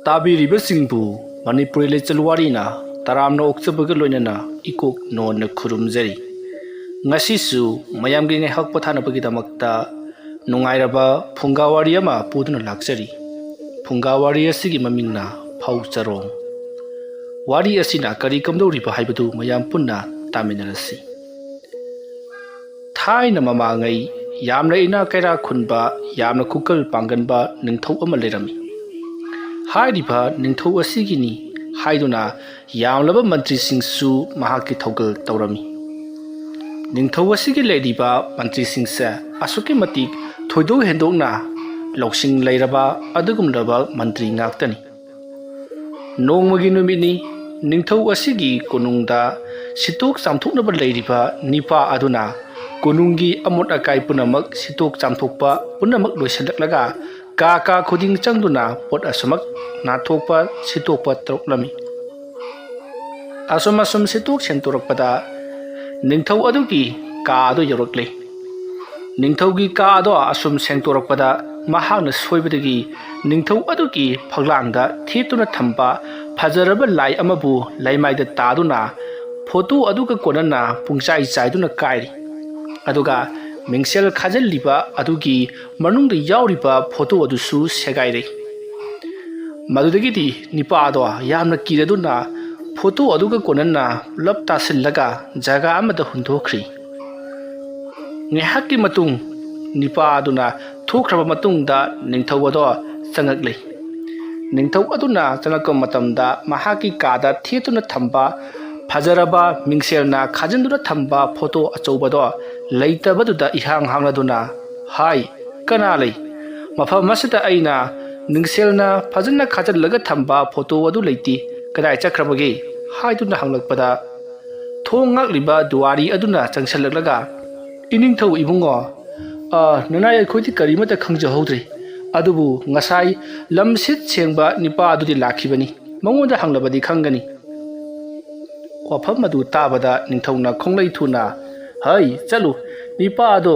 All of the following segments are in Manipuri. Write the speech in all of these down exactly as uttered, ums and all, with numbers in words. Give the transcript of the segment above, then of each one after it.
ꯇꯥꯕꯤꯔꯤꯕꯁꯤꯡꯕꯨ ꯃꯅꯤꯄꯨꯔꯤ ꯂꯤꯆꯠ ꯋꯥꯔꯤꯅ ꯇꯔꯥꯝꯅ ꯑꯣꯛꯆꯕꯒ ꯂꯣꯏꯅꯅ ꯏꯀꯣꯛ ꯅꯣꯟꯅ ꯈꯨꯔꯨꯝꯖꯔꯤ꯫ ꯉꯁꯤꯁꯨ ꯃꯌꯥꯝꯒꯤ ꯉꯥꯏꯍꯥꯛ ꯄꯣꯊꯥꯅꯕꯒꯤꯗꯃꯛꯇ ꯅꯨꯡꯉꯥꯏꯔꯕ ꯐꯨꯡꯒꯥ ꯋꯥꯔꯤ ꯑꯃ ꯄꯨꯗꯨꯅ ꯂꯥꯛꯆꯔꯤ꯫ ꯐꯨꯡꯒꯥ ꯋꯥꯔꯤ ꯑꯁꯤꯒꯤ ꯃꯃꯤꯡꯅ ꯐꯧ ꯆꯔꯣꯡ꯫ ꯋꯥꯔꯤ ꯑꯁꯤꯅ ꯀꯔꯤ ꯀꯝꯗꯧꯔꯤꯕ ꯍꯥꯏꯕꯗꯨ ꯃꯌꯥꯝ ꯄꯨꯟꯅ ꯇꯥꯃꯤꯟꯅꯔꯁꯤ꯫ ꯊꯥꯏꯅ ꯃꯃꯥꯡꯉꯩ ꯌꯥꯝꯅ ꯏꯅꯥꯛ ꯀꯩꯔꯥꯛ ꯈꯨꯟꯕ, ꯌꯥꯝꯅ ꯈꯨꯀꯜ ꯄꯥꯡꯒꯟꯕ ꯅꯤꯡꯊꯧ ꯑꯃ ꯂꯩꯔꯝꯃꯤ꯫ ꯍꯥꯏꯔꯤꯕ ꯅꯤꯡꯊꯧ ꯑꯁꯤꯒꯤꯅꯤ ꯍꯥꯏꯗꯨꯅ ꯌꯥꯝꯂꯕ ꯃꯟꯇ꯭ꯔꯤꯁꯤꯡꯁꯨ ꯃꯍꯥꯛꯀꯤ ꯊꯧꯒꯜ ꯇꯧꯔꯝꯃꯤ꯫ ꯅꯤꯡꯊꯧ ꯑꯁꯤꯒꯤ ꯂꯩꯔꯤꯕ ꯃꯟꯇ꯭ꯔꯤꯁꯤꯡꯁꯦ ꯑꯁꯨꯛꯀꯤ ꯃꯇꯤꯛ ꯊꯣꯏꯗꯣꯛ ꯍꯦꯟꯗꯣꯛꯅ ꯂꯧꯁꯤꯡ ꯂꯩꯔꯕ ꯑꯗꯨꯒꯨꯝꯂꯕ ꯃꯟꯇ꯭ꯔꯤ ꯉꯥꯛꯇꯅꯤ꯫ ꯅꯣꯡꯃꯒꯤ ꯅꯨꯃꯤꯠꯅꯤ꯫ ꯅꯤꯡꯊꯧ ꯑꯁꯤꯒꯤ ꯀꯣꯅꯨꯡꯗ ꯁꯤꯠꯇꯣꯛ ꯆꯥꯝꯊꯣꯛꯅꯕ ꯂꯩꯔꯤꯕ ꯅꯤꯄꯥ ꯑꯗꯨꯅ ꯀꯣꯅꯨꯡꯒꯤ ꯑꯃꯣꯠ ꯑꯀꯥꯏ ꯄꯨꯝꯅꯃꯛ ꯁꯤꯠꯇꯣꯛ ꯆꯥꯝꯊꯣꯛꯄ ꯄꯨꯝꯅꯃꯛ ꯂꯣꯏꯁꯤꯜꯂꯛꯂꯒ ꯀꯥ ꯀꯥ ꯈꯨꯗꯤꯡ ꯆꯪꯗꯨꯅ ꯄꯣꯠ ꯑꯁꯨꯃꯛ ꯅꯥꯟꯊꯣꯛꯄ ꯁꯤꯠꯇꯣꯛꯄ ꯇꯧꯔꯛꯂꯝꯃꯤ꯫ ꯑꯁꯨꯝ ꯑꯁꯨꯝ ꯁꯤꯠꯇꯣꯛ ꯁꯦꯡꯇꯣꯔꯛꯄꯗ ꯅꯤꯡꯊꯧ ꯑꯗꯨꯒꯤ ꯀꯥ ꯑꯗꯨ ꯌꯧꯔꯛꯂꯦ꯫ ꯅꯤꯡꯊꯧꯒꯤ ꯀꯥ ꯑꯗꯣ ꯑꯁꯨꯝ ꯁꯦꯡꯇꯣꯔꯛꯄꯗ ꯃꯍꯥꯛꯅ ꯁꯣꯏꯕꯗꯒꯤ ꯅꯤꯡꯊꯧ ꯑꯗꯨꯒꯤ ꯐꯛꯂꯥꯡꯗ ꯊꯦꯠꯇꯨꯅ ꯊꯝꯕ ꯐꯖꯔꯕ ꯂꯥꯏ ꯑꯃꯕꯨ ꯂꯩꯃꯥꯏꯗ ꯇꯥꯗꯨꯅ ꯐꯣꯇꯣ ꯑꯗꯨꯒ ꯀꯣꯟꯅꯅ ꯄꯨꯡꯆꯥꯏ ꯆꯥꯏꯗꯨꯅ ꯀꯥꯏꯔꯤ꯫ ꯑꯗꯨꯒ ꯃꯤꯡꯁꯦꯜ ꯈꯥꯖꯤꯜꯂꯤꯕ ꯑꯗꯨꯒꯤ ꯃꯅꯨꯡꯗ ꯌꯥꯎꯔꯤꯕ ꯐꯣꯇꯣ ꯑꯗꯨꯁꯨ ꯁꯦꯒꯥꯏꯔꯦ꯫ ꯃꯗꯨꯗꯒꯤꯗꯤ ꯅꯤꯄꯥ ꯑꯗꯣ ꯌꯥꯝꯅ ꯀꯤꯔꯗꯨꯅ ꯐꯣꯇꯣ ꯑꯗꯨꯒ ꯀꯣꯟꯅꯅ ꯄꯨꯂꯞ ꯇꯥꯁꯤꯜꯂꯒ ꯖꯒꯥ ꯑꯃꯗ ꯍꯨꯟꯗꯣꯛꯈ꯭ꯔꯤ꯫ ꯉꯥꯏꯍꯥꯛꯀꯤ ꯃꯇꯨꯡ ꯅꯤꯄꯥ ꯑꯗꯨꯅ ꯊꯣꯛꯈ꯭ꯔꯕ ꯃꯇꯨꯡꯗ ꯅꯤꯡꯊꯧ ꯑꯗꯣ ꯆꯪꯉꯛꯂꯦ꯫ ꯅꯤꯡꯊꯧ ꯑꯗꯨꯅ ꯆꯪꯉꯛꯄ ꯃꯇꯝꯗ ꯃꯍꯥꯛꯀꯤ ꯀꯥꯗ ꯊꯦꯠꯇꯨꯅ ꯊꯝꯕ ꯐꯖꯔꯕ ꯃꯤꯡꯁꯦꯜꯅ ꯈꯥꯖꯤꯟꯗꯨꯅ ꯊꯝꯕ ꯐꯣꯇꯣ ꯑꯆꯧꯕꯗꯣ ꯂꯩꯇꯕꯗꯨꯗ ꯏꯍꯥꯡ ꯍꯥꯡꯂꯗꯨꯅ, "ꯍꯥꯏ, ꯀꯅꯥ ꯂꯩ? ꯃꯐꯝ ꯑꯁꯤꯗ ꯑꯩꯅ ꯃꯤꯡꯁꯦꯜꯅ ꯐꯖꯅ ꯈꯥꯖꯤꯜꯂꯒ ꯊꯝꯕ ꯐꯣꯇꯣ ꯑꯗꯨ ꯂꯩꯇꯦ, ꯀꯗꯥꯏ ꯆꯠꯈ꯭ꯔꯕꯒꯦ?" ꯍꯥꯏꯗꯨꯅ ꯍꯪꯂꯛꯄꯗ, ꯊꯣꯡ ꯉꯥꯛꯂꯤꯕ ꯗꯨꯋꯥꯔꯤ ꯑꯗꯨꯅ ꯆꯪꯁꯤꯜꯂꯛꯂꯒ, "ꯏꯅꯤꯡꯊꯧ ꯏꯕꯨꯡꯉꯣ, ꯑ, ꯅꯅꯥꯏ ꯑꯩꯈꯣꯏꯗꯤ ꯀꯔꯤꯃꯠꯇ ꯈꯪꯖꯍꯧꯗ꯭ꯔꯦ꯫ ꯑꯗꯨꯕꯨ ꯉꯁꯥꯏ ꯂꯝ ꯁꯤꯠ ꯁꯦꯡꯕ ꯅꯤꯄꯥ ꯑꯗꯨꯗꯤ ꯂꯥꯛꯈꯤꯕꯅꯤ꯫ ꯃꯉꯣꯟꯗ ꯍꯪꯂꯕꯗꯤ ꯈꯪꯒꯅꯤ꯫" ꯋꯥꯐꯝ ꯑꯗꯨ ꯇꯥꯕꯗ ꯅꯤꯡꯊꯧꯅ ꯈꯣꯡꯂꯩ ꯊꯨꯅ, "ꯍꯩ, ꯆꯠꯂꯨ, ꯅꯤꯄꯥ ꯑꯗꯣ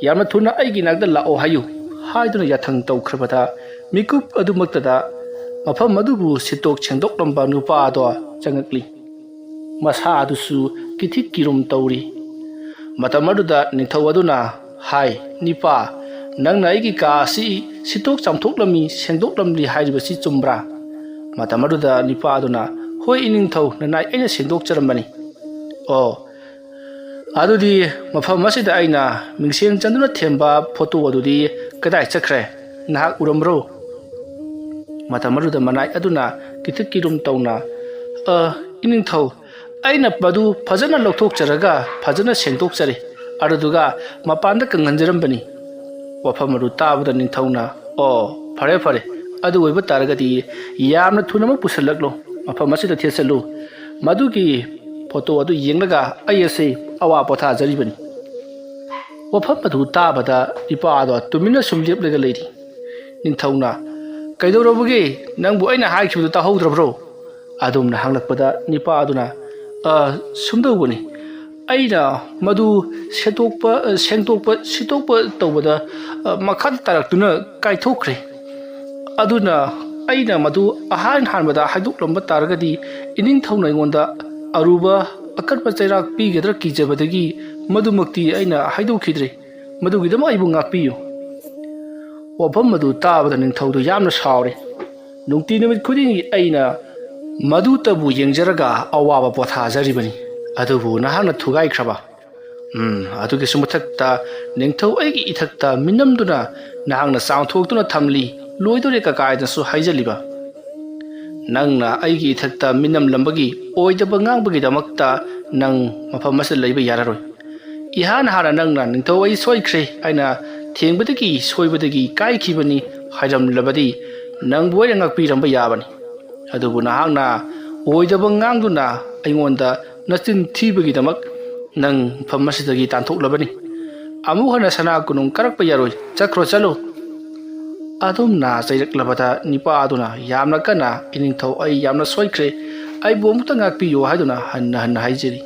ꯌꯥꯝꯅ ꯊꯨꯅ ꯑꯩꯒꯤ ꯅꯥꯛꯇ ꯂꯥꯛꯑꯣ ꯍꯥꯏꯌꯨ" ꯍꯥꯏꯗꯨꯅ ꯌꯥꯊꯪ ꯇꯧꯈ꯭ꯔꯕꯗ, ꯃꯤꯀꯨꯞ ꯑꯗꯨꯃꯛꯇꯗ ꯃꯐꯝ ꯑꯗꯨꯕꯨ ꯁꯤꯠꯇꯣꯛ ꯁꯦꯡꯗꯣꯛꯂꯝꯕ ꯅꯨꯄꯥ ꯑꯗꯣ ꯆꯪꯉꯛꯂꯤ꯫ ꯃꯁꯥ ꯑꯗꯨꯁꯨ ꯀꯤꯊꯤꯛ ꯀꯤꯔꯨꯝ ꯇꯧꯔꯤ꯫ ꯃꯇꯝ ꯑꯗꯨꯗ ꯅꯤꯡꯊꯧ ꯑꯗꯨꯅ ꯍꯥꯏ, "ꯅꯤꯄꯥ, ꯅꯪꯅ ꯑꯩꯒꯤ ꯀꯥ ꯑꯁꯤ ꯁꯤꯠꯇꯣꯛ ꯆꯥꯝꯊꯣꯛꯂꯝꯃꯤ, ꯁꯦꯡꯗꯣꯛꯂꯝꯂꯤ ꯍꯥꯏꯔꯤꯕꯁꯤ ꯆꯨꯝꯕ꯭ꯔꯥ?" ꯃꯇꯝ ꯑꯗꯨꯗ ꯅꯤꯄꯥ ꯑꯗꯨꯅ, "ꯍꯣꯏ ꯏꯅꯤꯡꯊꯧ, ꯅꯅꯥꯏ ꯑꯩꯅ ꯁꯦꯡꯗꯣꯛꯆꯔꯝꯕꯅꯤ꯫ ꯑꯣ, ꯑꯗꯨꯗꯤ ꯃꯐꯝ ꯑꯁꯤꯗ ꯑꯩꯅ ꯃꯤꯡꯁꯦꯟ ꯆꯟꯗꯨꯅ ꯊꯦꯝꯕ ꯐꯣꯇꯣ ꯑꯗꯨꯗꯤ ꯀꯗꯥꯏ ꯆꯠꯈ꯭ꯔꯦ? ꯅꯍꯥꯛ ꯎꯔꯝꯕ꯭ꯔꯣ?" ꯃꯇꯝ ꯑꯗꯨꯗ ꯃꯅꯥꯏ ꯑꯗꯨꯅ ꯀꯤꯊꯤꯛ ꯀꯤꯔꯨꯝ ꯇꯧꯅ, "ꯑ, ꯏꯅꯤꯡꯊꯧ, ꯑꯩꯅ ꯃꯗꯨ ꯐꯖꯅ ꯂꯧꯊꯣꯛꯆꯔꯒ ꯐꯖꯅ ꯁꯦꯡꯗꯣꯛꯆꯔꯦ, ꯑꯗꯨꯗꯨꯒ ꯃꯄꯥꯟꯗ ꯀꯪꯍꯟꯖꯔꯝꯕꯅꯤ꯫" ꯋꯥꯐꯝ ꯑꯗꯨ ꯇꯥꯕꯗ ꯅꯤꯡꯊꯧꯅ, "ꯑꯣ, ꯐꯔꯦ ꯐꯔꯦ, ꯑꯗꯨ ꯑꯣꯏꯕ ꯇꯥꯔꯒꯗꯤ ꯌꯥꯝꯅ ꯊꯨꯅꯃꯛ ꯄꯨꯁꯤꯜꯂꯛꯂꯣ, ꯃꯐꯝ ꯑꯁꯤꯗ ꯊꯦꯠꯆꯜꯂꯨ, ꯃꯗꯨꯒꯤ ꯐꯣꯇꯣ ꯑꯗꯨ ꯌꯦꯡꯂꯒ ꯑꯩ ꯑꯁꯤ ꯑꯋꯥ ꯄꯣꯊꯥꯖꯔꯤꯕꯅꯤ꯫" ꯋꯥꯐꯝ ꯑꯗꯨ ꯇꯥꯕꯗ ꯅꯤꯄꯥ ꯑꯗꯣ ꯇꯨꯃꯤꯟꯅ ꯁꯨꯝ ꯂꯦꯞꯂꯒ ꯂꯩꯔꯤ꯫ ꯅꯤꯡꯊꯧꯅ, "ꯀꯩꯗꯧꯔꯕꯒꯦ? ꯅꯪꯕꯨ ꯑꯩꯅ ꯍꯥꯏꯈꯤꯕꯗꯨ ꯇꯥꯍꯧꯗ꯭ꯔꯕ꯭ꯔꯣ?" ꯑꯗꯨꯝꯅ ꯍꯪꯂꯛꯄꯗ ꯅꯤꯄꯥ ꯑꯗꯨꯅ, "ꯑ, ꯁꯨꯝꯗꯧꯕꯅꯤ, ꯑꯩꯅ ꯃꯗꯨ ꯁꯦꯡꯗꯣꯛꯄ, ꯑ, ꯁꯦꯡꯗꯣꯛꯄ, ꯁꯤꯠꯇꯣꯛꯄ ꯇꯧꯕꯗ, ꯑ, ꯃꯈꯥꯗ ꯇꯥꯔꯛꯇꯨꯅ ꯀꯥꯏꯊꯣꯛꯈ꯭ꯔꯦ꯫ ꯑꯗꯨꯅ ꯑꯩꯅ ꯃꯗꯨ ꯑꯍꯥꯟ ꯍꯥꯟꯕꯗ ꯍꯥꯏꯗꯣꯛꯂꯝꯕ ꯇꯥꯔꯒꯗꯤ ꯏꯅꯤꯡꯊꯧꯅ ꯑꯩꯉꯣꯟꯗ ꯑꯔꯨꯕ ꯑꯀꯟꯕ ꯆꯩꯔꯥꯛ ꯄꯤꯒꯗ꯭ꯔꯥ ꯀꯤꯖꯕꯗꯒꯤ ꯃꯗꯨꯃꯛꯇꯤ ꯑꯩꯅ ꯍꯥꯏꯗꯣꯛꯈꯤꯗ꯭ꯔꯦ꯫ ꯃꯗꯨꯒꯤꯗꯃꯛ ꯑꯩꯕꯨ ꯉꯥꯛꯄꯤꯌꯨ꯫" ꯋꯥꯐꯝ ꯑꯗꯨ ꯇꯥꯕꯗ ꯅꯤꯡꯊꯧꯗꯨ ꯌꯥꯝꯅ ꯁꯥꯎꯔꯦ꯫ "ꯅꯨꯡꯇꯤ ꯅꯨꯃꯤꯠ ꯈꯨꯗꯤꯡꯒꯤ ꯑꯩꯅ ꯃꯗꯨꯇꯕꯨ ꯌꯦꯡꯖꯔꯒ ꯑꯋꯥꯕ ꯄꯣꯊꯥꯖꯔꯤꯕꯅꯤ, ꯑꯗꯨꯕꯨ ꯅꯍꯥꯛꯅ ꯊꯨꯒꯥꯏꯈ꯭ꯔꯕ꯫ ꯎꯝ, ꯑꯗꯨꯒꯤꯁꯨ ꯃꯊꯛꯇ ꯅꯤꯡꯊꯧ ꯑꯩꯒꯤ ꯏꯊꯛꯇ ꯃꯤꯅꯝꯗꯨꯅ ꯅꯍꯥꯛꯅ ꯆꯥꯝꯊꯣꯛꯇꯨꯅ ꯊꯝꯂꯤ, ꯂꯣꯏꯗꯣꯔꯦ ꯀꯀꯥ ꯍꯥꯏꯅꯁꯨ ꯍꯥꯏꯖꯜꯂꯤꯕ꯫ ꯅꯪꯅ ꯑꯩꯒꯤ ꯏꯊꯛꯇ ꯃꯤꯅꯝꯂꯝꯕꯒꯤ ꯑꯣꯏꯗꯕ ꯉꯥꯡꯕꯒꯤꯗꯃꯛꯇ ꯅꯪ ꯃꯐꯝ ꯑꯁꯤꯗ ꯂꯩꯕ ꯌꯥꯔꯔꯣꯏ꯫ ꯏꯍꯥꯟ ꯍꯥꯟꯅ ꯅꯪꯅ ꯅꯤꯡꯊꯧ ꯑꯩ ꯁꯣꯏꯈ꯭ꯔꯦ ꯍꯥꯏꯅ ꯊꯦꯡꯕꯗꯒꯤ ꯁꯣꯏꯕꯗꯒꯤ ꯀꯥꯏꯈꯤꯕꯅꯤ ꯍꯥꯏꯔꯝꯂꯕꯗꯤ ꯅꯪꯕꯨ ꯑꯩꯅ ꯉꯥꯛꯄꯤꯔꯝꯕ ꯌꯥꯕꯅꯤ꯫ ꯑꯗꯨꯕꯨ ꯅꯍꯥꯛꯅ ꯑꯣꯏꯗꯕ ꯉꯥꯡꯗꯨꯅ ꯑꯩꯉꯣꯟꯗ ꯅꯆꯤꯟ ꯊꯤꯕꯒꯤꯗꯃꯛ ꯅꯪ ꯃꯐꯝ ꯑꯁꯤꯗꯒꯤ ꯇꯥꯟꯊꯣꯛꯂꯕꯅꯤ꯫ ꯑꯃꯨꯛ ꯍꯟꯅ ꯁꯅꯥ ꯀꯣꯅꯨꯡ ꯀꯥꯔꯛꯄ ꯌꯥꯔꯣꯏ꯫ ꯆꯠꯈ꯭ꯔꯣ, ꯆꯠꯂꯣ꯫" ꯑꯗꯨꯝꯅ ꯆꯩꯔꯛꯂꯕꯗ ꯅꯤꯄꯥ ꯑꯗꯨꯅ ꯌꯥꯝꯅ ꯀꯟꯅ, "ꯏꯅꯤꯡꯊꯧ, ꯑꯩ ꯌꯥꯝꯅ ꯁꯣꯏꯈ꯭ꯔꯦ, ꯑꯩꯕꯨ ꯑꯃꯨꯛꯇ ꯉꯥꯛꯄꯤꯌꯨ" ꯍꯥꯏꯗꯨꯅ ꯍꯟꯅ ꯍꯟꯅ ꯍꯥꯏꯖꯔꯤ꯫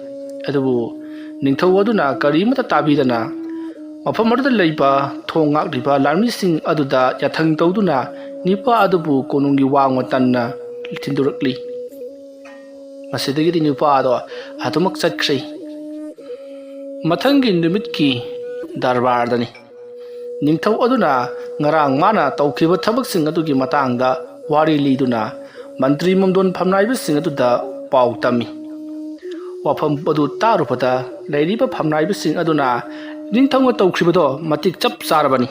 ꯑꯗꯨꯕꯨ ꯅꯤꯡꯊꯧ ꯑꯗꯨꯅ ꯀꯔꯤꯃꯠꯇ ꯇꯥꯕꯤꯗꯅ ꯃꯐꯝ ꯑꯗꯨꯗ ꯂꯩꯕ ꯊꯣꯡ ꯉꯥꯛꯂꯤꯕ ꯂꯥꯟꯃꯤꯁꯤꯡ ꯑꯗꯨꯗ ꯌꯥꯊꯪ ꯇꯧꯗꯨꯅ ꯅꯨꯄꯥ ꯑꯗꯨꯕꯨ ꯀꯣꯅꯨꯡꯒꯤ ꯋꯥꯡꯃ ꯇꯟꯅ ꯊꯤꯟꯗꯣꯔꯛꯂꯤ꯫ ꯃꯁꯤꯗꯒꯤꯗꯤ ꯅꯨꯄꯥ ꯑꯗꯣ ꯑꯗꯨꯃꯛ ꯆꯠꯈ꯭ꯔꯦ꯫ ꯃꯊꯪꯒꯤ ꯅꯨꯃꯤꯠꯀꯤ ꯗꯔꯕꯥꯔꯗꯅꯤ꯫ ꯅꯤꯡꯊꯧ ꯑꯗꯨꯅ ꯉꯔꯥꯡ ꯃꯥꯅ ꯇꯧꯈꯤꯕ ꯊꯕꯛꯁꯤꯡ ꯑꯗꯨꯒꯤ ꯃꯇꯥꯡꯗ ꯋꯥꯔꯤ ꯂꯤꯗꯨꯅ ꯃꯟꯇ꯭ꯔꯤ ꯃꯝꯗꯣꯟ ꯐꯝꯅꯥꯏꯕꯁꯤꯡ ꯑꯗꯨꯗ ꯄꯥꯎ ꯇꯝꯃꯤ꯫ ꯋꯥꯐꯝ ꯑꯗꯨ ꯇꯥꯔꯨꯕꯗ ꯂꯩꯔꯤꯕ ꯐꯝꯅꯥꯏꯕꯁꯤꯡ ꯑꯗꯨꯅ ꯅꯤꯡꯊꯧꯅ ꯇꯧꯈ꯭ꯔꯤꯕꯗꯣ ꯃꯇꯤꯛ ꯆꯞ ꯆꯥꯔꯕꯅꯤ꯫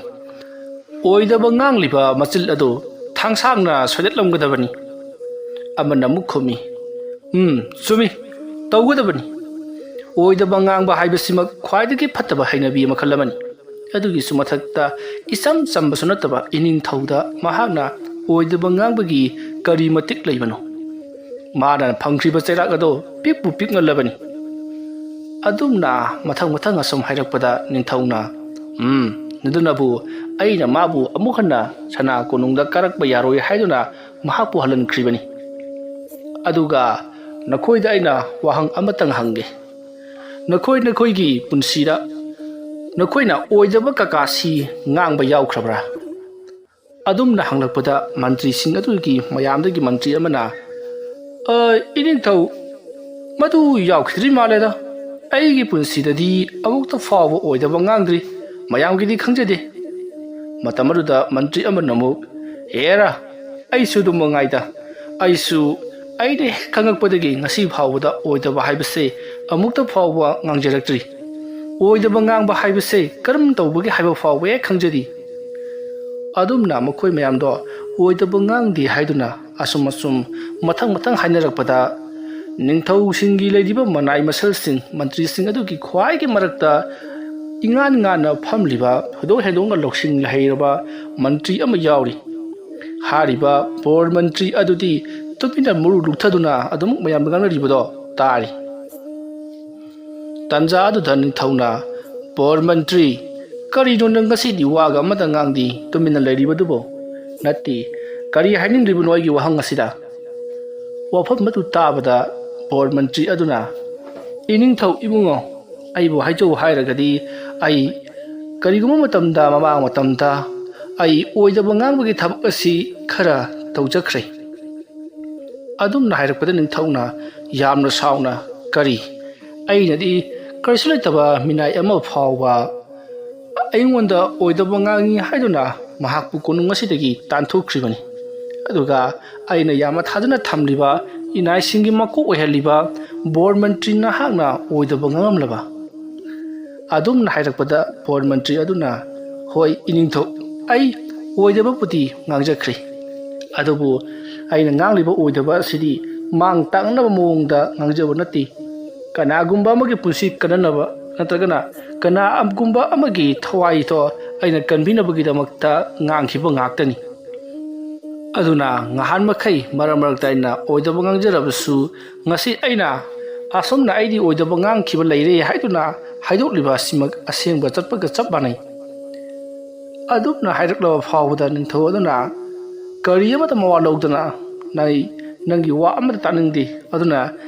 ꯑꯣꯏꯗꯕ ꯉꯥꯡꯂꯤꯕ ꯃꯆꯤꯜ ꯑꯗꯨ ꯊꯥꯡꯁꯥꯡꯅ ꯁꯣꯏꯗꯠꯂꯝꯒꯗꯕꯅꯤ꯫ ꯑꯃꯅ ꯑꯃꯨꯛ ꯈꯨꯝꯃꯤ, "ꯎꯝ, ꯆꯨꯝꯃꯤ, ꯇꯧꯒꯗꯕꯅꯤ꯫ ꯑꯣꯏꯗꯕ ꯉꯥꯡꯕ ꯍꯥꯏꯕꯁꯤꯃꯛ ꯈ꯭ꯋꯥꯏꯗꯒꯤ ꯐꯠꯇꯕ ꯍꯩꯅꯕꯤ ꯃꯈꯜ ꯑꯃꯅꯤ꯫ ꯑꯗꯨꯒꯤꯁꯨ ꯃꯊꯛꯇ ꯏꯆꯝ ꯆꯝꯕꯁꯨ ꯅꯠꯇꯕ ꯏꯅꯤꯡꯊꯧꯗ ꯃꯍꯥꯛꯅ ꯑꯣꯏꯗꯕ ꯉꯥꯡꯕꯒꯤ ꯀꯔꯤ ꯃꯇꯤꯛ ꯂꯩꯕꯅꯣ? ꯃꯥꯅ ꯐꯪꯈ꯭ꯔꯤꯕ ꯆꯩꯔꯥꯛ ꯑꯗꯣ ꯄꯤꯛꯄꯨ ꯄꯤꯛꯃꯜꯂꯕꯅꯤ꯫" ꯑꯗꯨꯝꯅ ꯃꯊꯪ ꯃꯊꯪ ꯑꯁꯨꯝ ꯍꯥꯏꯔꯛꯄꯗ ꯅꯤꯡꯊꯧꯅ, "ꯎꯝ, ꯅꯗꯨꯅꯕꯨ ꯑꯩꯅ ꯃꯥꯕꯨ ꯑꯃꯨꯛ ꯍꯟꯅ ꯁꯅꯥ ꯀꯣꯅꯨꯡꯗ ꯀꯥꯔꯛꯄ ꯌꯥꯔꯣꯏ ꯍꯥꯏꯗꯨꯅ ꯃꯍꯥꯛꯄꯨ ꯍꯜꯍꯟꯈ꯭ꯔꯤꯕꯅꯤ꯫ ꯑꯗꯨꯒ ꯅꯈꯣꯏꯗ ꯑꯩꯅ ꯋꯥꯍꯪ ꯑꯃꯇꯪ ꯍꯪꯒꯦ꯫ ꯅꯈꯣꯏ ꯅꯈꯣꯏꯒꯤ ꯄꯨꯟꯁꯤꯗ ꯅꯈꯣꯏꯅ ꯑꯣꯏꯗꯕ ꯀꯀꯥꯁꯤ ꯉꯥꯡꯕ ꯌꯥꯎꯈ꯭ꯔꯕ꯭ꯔꯥ?" ꯑꯗꯨꯝꯅ ꯍꯪꯂꯛꯄꯗ ꯃꯟꯇ꯭ꯔꯤꯁꯤꯡ ꯑꯗꯨꯒꯤ ꯃꯌꯥꯝꯗꯒꯤ ꯃꯟꯇ꯭ꯔꯤ ꯑꯃꯅ, "ꯑ, ꯏꯅꯤꯡꯊꯧ, ꯃꯗꯨ ꯌꯥꯎꯈꯤꯗ꯭ꯔꯤ ꯃꯥꯜꯂꯦꯗ꯫ ꯑꯩꯒꯤ ꯄꯨꯟꯁꯤꯗꯗꯤ ꯑꯃꯨꯛꯇ ꯐꯥꯎꯕ ꯑꯣꯏꯗꯕ ꯉꯥꯡꯗ꯭ꯔꯤ꯫ ꯃꯌꯥꯝꯒꯤꯗꯤ ꯈꯪꯖꯗꯦ꯫" ꯃꯇꯝ ꯑꯗꯨꯗ ꯃꯟꯇ꯭ꯔꯤ ꯑꯃꯅ ꯑꯃꯨꯛ, "ꯍꯦꯔꯥ, ꯑꯩꯁꯨ ꯑꯗꯨꯝ ꯃꯉꯥꯏꯗ꯫ ꯑꯩꯁꯨ ꯑꯩꯅ ꯍꯦꯛ ꯈꯪꯉꯛꯄꯗꯒꯤ ꯉꯁꯤ ꯐꯥꯎꯕꯗ ꯑꯣꯏꯗꯕ ꯍꯥꯏꯕꯁꯦ ꯑꯃꯨꯛꯇ ꯐꯥꯎꯕ ꯉꯥꯡꯖꯔꯛꯇ꯭ꯔꯤ꯫ ꯑꯣꯏꯗꯕ ꯉꯥꯡꯕ ꯍꯥꯏꯕꯁꯦ ꯀꯔꯝ ꯇꯧꯕꯒꯦ ꯍꯥꯏꯕ ꯐꯥꯎꯕ ꯍꯦꯛ ꯈꯪꯖꯗꯦ꯫" ꯑꯗꯨꯝꯅ ꯃꯈꯣꯏ ꯃꯌꯥꯝꯗꯣ ꯑꯣꯏꯗꯕ ꯉꯥꯡꯗꯦ ꯍꯥꯏꯗꯨꯅ ꯑꯁꯨꯝ ꯑꯁꯨꯝ ꯃꯊꯪ ꯃꯊꯪ ꯍꯥꯏꯅꯔꯛꯄꯗ ꯅꯤꯡꯊꯧꯁꯤꯡꯒꯤ ꯂꯩꯔꯤꯕ ꯃꯅꯥꯏ ꯃꯁꯜꯁꯤꯡ, ꯃꯟꯇ꯭ꯔꯤꯁꯤꯡ ꯑꯗꯨꯒꯤ ꯈ꯭ꯋꯥꯏꯒꯤ ꯃꯔꯛꯇ ꯏꯉꯥꯟ ꯉꯥꯟꯅ ꯐꯝꯂꯤꯕ, ꯊꯣꯏꯗꯣꯛ ꯍꯦꯟꯗꯣꯛꯅ ꯂꯧꯁꯤꯡ ꯍꯩꯔꯕ ꯃꯟꯇ꯭ꯔꯤ ꯑꯃ ꯌꯥꯎꯔꯤ꯫ ꯍꯥꯏꯔꯤꯕ ꯕꯣꯔ ꯃꯟꯇ꯭ꯔꯤ ꯑꯗꯨꯗꯤ ꯇꯨꯃꯤꯟꯅ ꯃꯔꯨ ꯂꯨꯛꯊꯗꯨꯅ ꯑꯗꯨꯃꯛ ꯃꯌꯥꯝꯅ ꯉꯥꯡꯅꯔꯤꯕꯗꯣ ꯇꯥꯔꯤ꯫ ꯇꯟꯖꯥ ꯑꯗꯨꯗ ꯅꯤꯡꯊꯧꯅ, "ꯕꯣꯔ ꯃꯟꯇ꯭ꯔꯤ, ꯀꯔꯤꯅꯣ ꯅꯪ ꯉꯁꯤꯗꯤ ꯋꯥꯒ ꯑꯃꯇ ꯉꯥꯡꯗꯦ ꯇꯨꯃꯤꯟꯅ ꯂꯩꯔꯤꯕꯗꯨꯕꯨ? ꯅꯠꯇꯦ, ꯀꯔꯤ ꯍꯥꯏꯅꯤꯡꯂꯤꯕꯅꯣ ꯑꯩꯒꯤ ꯋꯥꯍꯪ ꯑꯁꯤꯗ?" ꯋꯥꯐꯝ ꯑꯗꯨ ꯇꯥꯕꯗ ꯕꯣꯔ ꯃꯟꯇ꯭ꯔꯤ ꯑꯗꯨꯅ, "ꯏꯅꯤꯡꯊꯧ ꯏꯕꯨꯡꯉꯣ, ꯑꯩꯕꯨ ꯍꯥꯏꯖꯧ ꯍꯥꯏꯔꯒꯗꯤ ꯑꯩ ꯀꯔꯤꯒꯨꯝꯕ ꯃꯇꯝꯗ ꯃꯃꯥꯡ ꯃꯇꯝꯗ ꯑꯩ ꯑꯣꯏꯗꯕ ꯉꯥꯡꯕꯒꯤ ꯊꯕꯛ ꯑꯁꯤ ꯈꯔ ꯇꯧꯖꯈ꯭ꯔꯦ꯫ ꯑꯗꯨꯝꯅ ꯍꯥꯏꯔꯛꯄꯗ ꯅꯤꯡꯊꯧꯅ ꯌꯥꯝꯅ ꯁꯥꯎꯅ, "ꯀꯔꯤ? ꯑꯩꯅꯗꯤ ꯀꯔꯤꯁꯨ ꯂꯩꯇꯕ ꯃꯤꯅꯥꯏ ꯑꯃ ꯐꯥꯎꯕ ꯑꯩꯉꯣꯟꯗ ꯑꯣꯏꯗꯕ ꯉꯥꯡꯉꯤ ꯍꯥꯏꯗꯨꯅ ꯃꯍꯥꯛꯄꯨ ꯀꯣꯅꯨꯡ ꯑꯁꯤꯗꯒꯤ ꯇꯥꯟꯊꯣꯛꯈ꯭ꯔꯤꯕꯅꯤ꯫ ꯑꯗꯨꯒ ꯑꯩꯅ ꯌꯥꯝꯅ ꯊꯥꯖꯅ ꯊꯝꯂꯤꯕ ꯏꯅꯥꯏꯁꯤꯡꯒꯤ ꯃꯀꯣꯛ ꯑꯣꯏꯍꯜꯂꯤꯕ ꯕꯣꯔ ꯃꯟꯇ꯭ꯔꯤ ꯅꯍꯥꯛꯅ ꯑꯣꯏꯗꯕ ꯉꯥꯡꯂꯝꯂꯕ?" ꯑꯗꯨꯝꯅ ꯍꯥꯏꯔꯛꯄꯗ ꯕꯣꯔ ꯃꯟꯇ꯭ꯔꯤ ꯑꯗꯨꯅ, "ꯍꯣꯏ ꯏꯅꯤꯡꯊꯧ, ꯑꯩ ꯑꯣꯏꯗꯕꯕꯨꯗꯤ ꯉꯥꯡꯖꯈ꯭ꯔꯦ, ꯑꯗꯨꯕꯨ ꯑꯩꯅ ꯉꯥꯡꯂꯤꯕ ꯑꯣꯏꯗꯕ ꯑꯁꯤꯗꯤ ꯃꯥꯡ ꯇꯥꯛꯅꯕ ꯃꯑꯣꯡꯗ ꯉꯥꯡꯖꯕ ꯅꯠꯇꯦ꯫ ꯀꯅꯥꯒꯨꯝꯕ ꯑꯃꯒꯤ ꯄꯨꯟꯁꯤ ꯀꯟꯅꯅꯕ ꯅꯠꯇ꯭ꯔꯒꯅ ꯀꯅꯥꯒꯨꯝꯕ ꯑꯃꯒꯤ ꯊꯋꯥꯏꯗꯣ ꯑꯩꯅ ꯀꯟꯕꯤꯅꯕꯒꯤꯗꯃꯛꯇ ꯉꯥꯡꯈꯤꯕ ꯉꯥꯛꯇꯅꯤ꯫ ꯑꯗꯨꯅ ꯉꯍꯥꯟ ꯃꯈꯩ ꯃꯔꯛ ꯃꯔꯛꯇ ꯑꯩꯅ ꯑꯣꯏꯗꯕ ꯉꯥꯡꯖꯔꯕꯁꯨ, ꯉꯁꯤ ꯑꯩꯅ ꯑꯁꯨꯝꯅ ꯑꯩꯗꯤ ꯑꯣꯏꯗꯕ ꯉꯥꯡꯈꯤꯕ ꯂꯩꯔꯦ ꯍꯥꯏꯗꯨꯅ ꯍꯥꯏꯗꯣꯛꯂꯤꯕ ꯑꯁꯤꯃꯛ ꯑꯁꯦꯡꯕ ꯆꯠꯄꯒ ꯆꯞ ꯃꯥꯟꯅꯩ꯫" ꯑꯗꯨꯝꯅ ꯍꯥꯏꯔꯛꯂꯕ ꯐꯥꯎꯕꯗ ꯅꯤꯡꯊꯧ ꯑꯗꯨꯅ ꯀꯔꯤ ꯑꯃꯠꯇ ꯃꯋꯥ ꯂꯧꯗꯅ, "ꯅꯪ, ꯅꯪꯒꯤ ꯋꯥ ꯑꯃꯠꯇ ꯇꯥꯅꯤꯡꯗꯦ, ꯑꯗꯨꯅ